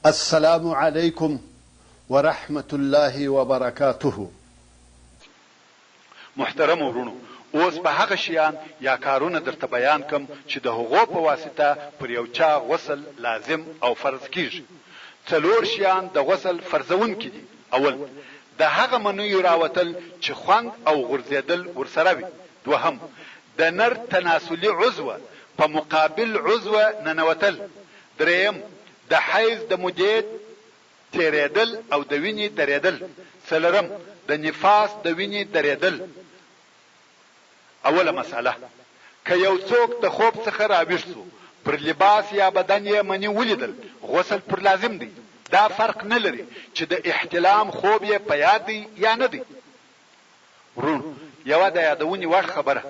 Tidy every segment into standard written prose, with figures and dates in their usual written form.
السلام علیکم ورحمة الله وبرکاته. محترمو وروڼو! اوس به هغه شیان یا کارونه درته بیان کړم چې د هغو په واسطه پر یو چا غسل لازم او فرض کیږي. څلور شیان د غسل فرضوونکي دي، اول، د هغه منیو راوتل چې خوند او غورځیدل ورسره وي. دوهم، د نر تناسلي عضو په مقابل عضو ننوتل. درېیم، د حیض د مودې تېرېدل او د وینې درېدل. څلورم، د نفاس د وینې درېدل. اوله مسئله، که یو څوک د خوب څخه راویښ شو، پر لباس یا بدن یې مني ولیدل، غسل پر لازم دی. دا فرق نه لري چې د احتلام خوب یې په یاد دی یا نه دی. وروڼو! یوه د یادونې وړ خبره،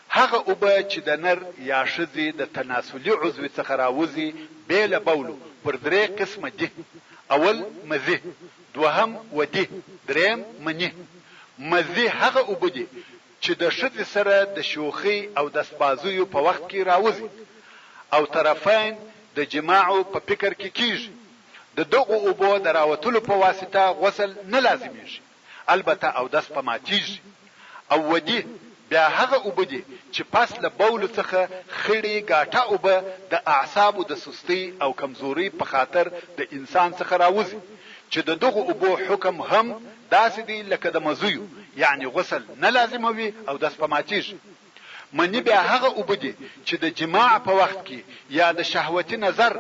هغه اوبه چې د نر یا ښځې د تناسلي عضوې څخه راوځي بې له بولو پر درې قسمه دي، اول، مذي، دوهم، ودي، دریم، مني. مذي هغه اوبه دي چې د ښځې سره د شوخۍ او دست بازیو په وخت کې راوځي او طرفین د جماع په فکر کې کیږي، د دغو اوبو د راوتلو په واسطه غسل نه لازمیږي. البته اودس په ماتیږي او ودي بیا هغه اوبه دي چې پس له بولو څخه خړي ګاټه اوبه د اعصابو د سستۍ او کمزورۍ په خاطر د انسان څخه راوځي چې د دغو اوبو حکم هم داسې دی لکه د مزیو یعنې غسل نه لازموي اودس په ماتیږي. مني بیا هغه اوبه دي چې د جماع په وخت کې یا د شهوتي نظر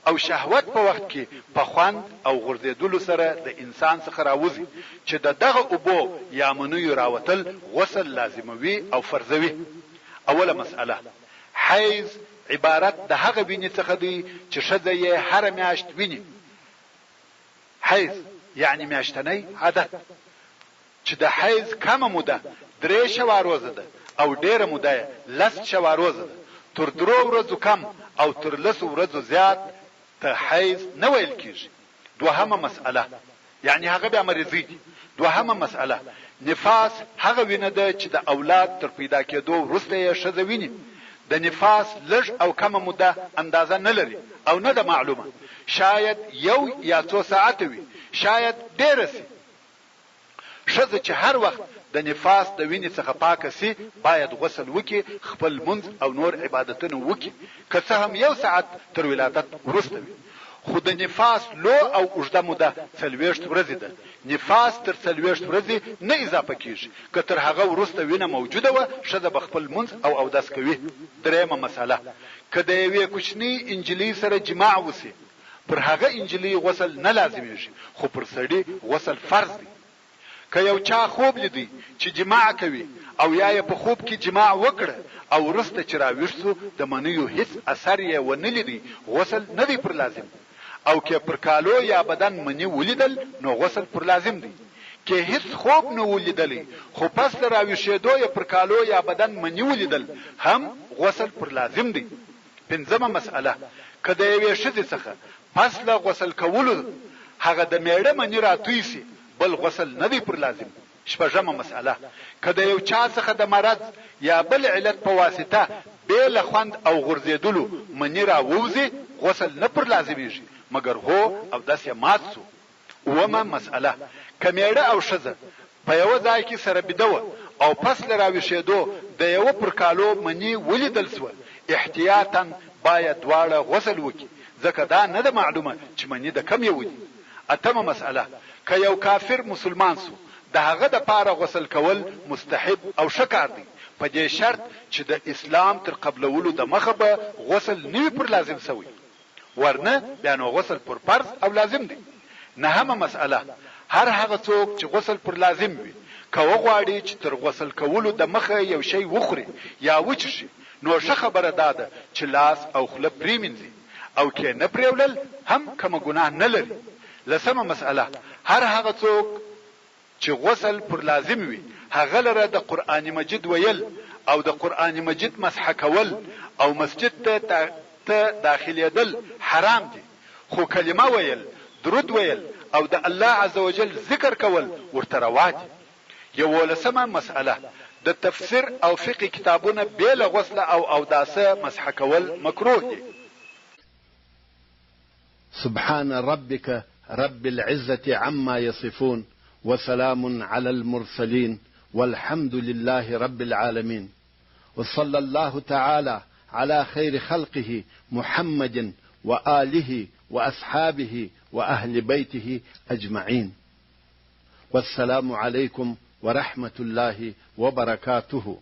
او شهوت په وخت کې په خوند او غورځېدلو سره د انسان څخه راوځي چې د دغه اوبو یا منیو راوتل غسل لازموي او فرضوي. اوله مسئله، حیض عبارت د هغه وینې څخه دی چې ښځه یې هره میاشت ویني، حیض یعنې میاشتنی عادت. چې د حیض کمه موده درې شواروزه ده او ډېره موده یې لس شواروزه ده، تر درو ورځو کم او تر لسو ورځو زیات ته حیض نه ویل کېږي. دوهمه مسئله، یعنې هغه بیا مریضۍ دي. دوهمه مسئله، نفاس هغه وینه ده چې د اولاد تر پیدا کېدو وروسته یې ښځه ویني. د نفاس لږ او کمه موده اندازه نه لري او نه ده معلومه، شاید یو یا څو ساعته وي، شاید ډېره شي. ښځه چې هر وخت د نفاس د وینې څخه پاکه شي باید غسل وکړي، خپل لمونځ او نور عبادتونه وکړي، که څه هم یو ساعت تر ولادت وروسته وي. خو د نفاس لو او اوږده موده 40 ورځې ده، نفاس تر 40 ورځې نه اضافه کیږي، که تر هغه وروسته وینه موجوده وه ښځه به خپل لمونځ او اودس کوي. دریمه مسئله، که د یوې کوچنۍ انجلۍ سره جماع وشي، پر هغه انجلۍ غسل نه لازمېږي، خو پر سړي غسل فرض دی. که یو چا خوب لیدی چې جماع کوي او یا یې په خوب کې جماع وکړه او وروسته چې راویښ شو د منیو هیڅ اثر یې ونه لیدی غسل نه دی پر لازم او که پر کالو یا بدن مني ولیدل نو غسل پر لازم دی. که هیڅ خوب نه وو لیدلی خو پس له راویښېدو یې پر کالو یا بدن مني ولیدل هم غسل پر لازم دی. پنځمه مسئله، که د یوې ښځې څخه پس له غسل کولو هغه د مېړه مني را توی شي بل غسل نه دی پر لازم. شپږمه مسئله، که د یو چا څخه د مرض یا بل علت په واسطه بې له خوند او غورځېدلو مني را ووځي غسل نه پر لازمېږي مګر هو اودس یې مات شو. اوومه مسئله، که مېړه او ښځه په یوه ځای کې سره بیده وه او پس له راویښېدو د یوه پر کالو مني ولیدل شوه، احتیاطاً باید دواړه غسل وکړي، ځکه دا نه ده معلومه چې مني د کوم یوه دي. اتمه مسئله، که یو کافر مسلمان شو، د هغه د پاره غسل کول مستحب او ښه کار دی، په دې شرط چې د اسلام تر قبلولو دمخه به غسل نه وي پر لازم شوی. ورنه بیا نو غسل پر فرض او لازم دی. نهمه مسئله، هر هغه څوک چې غسل پر لازم وي، که وغواړي چې تر غسل کولو د مخه یو شی وخوري یا وچښي، نو ښه خبره دا ده چې لاس او خوله پرېمینځي او که نه پرېولل هم کومه ګناه نه لري. لسمه مسئله، هر هغه څوک. چې غسل پر لازم وي هغه لره د قرآن مجید ویل او د قرآن مجید مسح کول او مسجد ته ته داخلېدل حرام دي خو کلمه ویل، درود ویل او د الله عزوجل ذکر کول ورته روا دي. یوولسمه مسئله، د تفسیر او فقې کتابونه بې له غسله او اوداسه مسح کول مکروه دي. سبحان ربك رب العزة عما يصفون وسلام على المرسلين والحمد لله رب العالمين وصلى الله تعالى على خير خلقه محمد وآله وأصحابه وأهل بيته أجمعين والسلام عليكم ورحمة الله وبركاته.